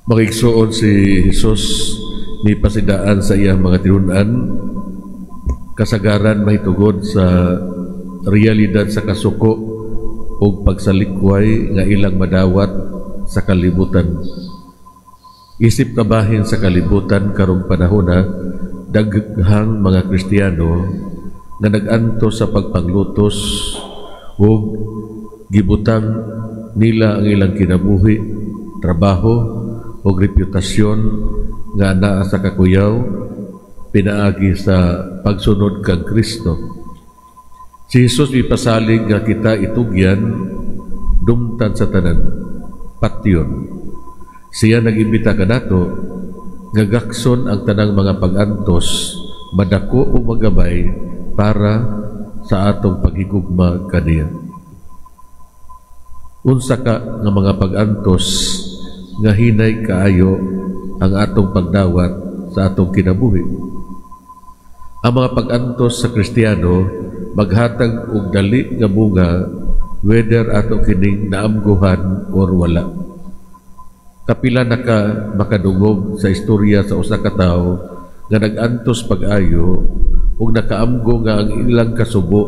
Mga igsoon, si Jesus mipasidaan sa iyang mga tinun-an, kasagaran mahitugod sa realidad sa kasuko ug pagsalikway nga ilang madawat sa kalibutan. Isip kabahin sa kalibutan karong panahona, daghang mga Kristiyano nga nag-antos sa pagpanglutos ug gibutang nila ang ilang kinabuhi, trabaho ug reputasyon nga naa sa kakuyaw pinaagi sa pagsunod kang Kristo. Si Jesus mipasalig nga kita itugyan dumtan sa tanan, patyon. Siya nag-imbita kanato nga gakson ang tanang mga pag-antos, madako o magabay, para sa atong paghigugma kaniya. Unsa ka nga mga pag-antos nga hinay kaayo ang atong pagdawat sa atong kinabuhi? Ang mga pag-antos sa Kristiyano maghatag og dali nga bunga, whether ato kining naamguhan or wala. Kapila na ka makadungog sa istorya sa usa ka tawo nga nag-antos pag-ayo ug nakaamgo nga ang ilang kasubo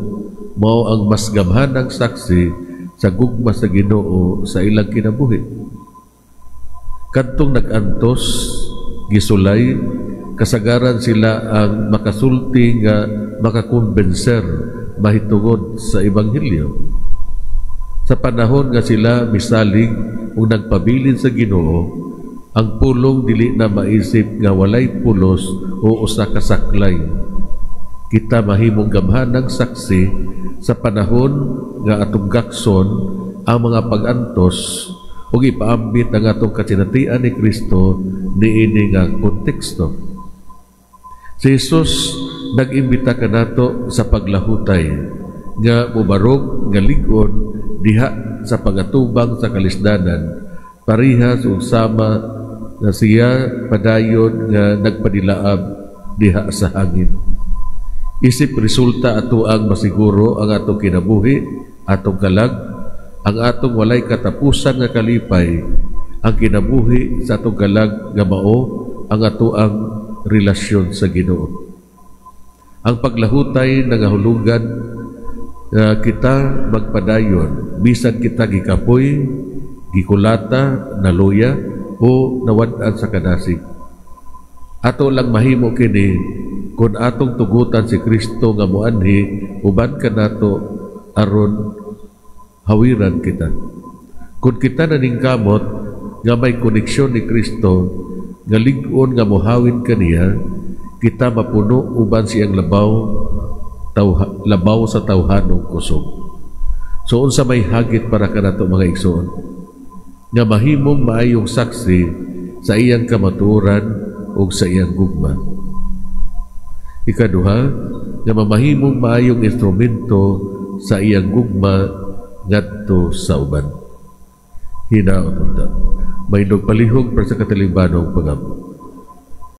mao ang mas gamhanang saksi sa gugma sa Ginoo sa ilang kinabuhi. Kadtong nag-antos, gisulay, kasagaran sila ang makasulti nga makakumbinser mahitungod sa Ebanghelyo. Sa panahon nga sila misalig ug nagpabilin sa Ginoo, ang pulong dili na maisip nga walay pulos o usa ka saklay. Kita mahimong gamhanang saksi sa panahon nga atong gakson ang mga pag-antos ug ipaambit ang atong kasinatian ni Kristo niini nga konteksto. Si Jesus nag-imbita kanato sa paglahutay nga mubarog nga lig-on diha sa pagatubang sa kalisdanan, parihas ug sama na siya padayon nga nagpadilaab diha sa hangin. Isip resulta, ato ang masiguro ang atong kinabuhi, atong kalag, ang atong walay katapusan nga kalipay, ang kinabuhi sa atong kalag nga mao ang ato ang relasyon sa Ginoo. Ang paglahutay nangahulugan kita magpadayon bisan kita gikapoy, gikulata, naluya o nawad-an sa kadasig. Ato lang mahimo kini kung atong tugutan si Kristo nga muanhi uban kanato aron hawiran kita. Kung kita naningkamot nga may koneksyon ni Kristo nga lig-on nga muhawin kaniya, kita mapuno uban siyang labaw tawha, labaw sa tawhanong kusog. So unsa may hagit para kanato, mga igsoon? Nga mahimong maayong saksi sa iyang kamatuoran ug sa iyang gugma. Ikaduha, nga mamahimong maayong instrumento sa iyang gugma ngadto sa uban. Hinaot unta. Mahindog palihog para sa katalingbanong pangampo.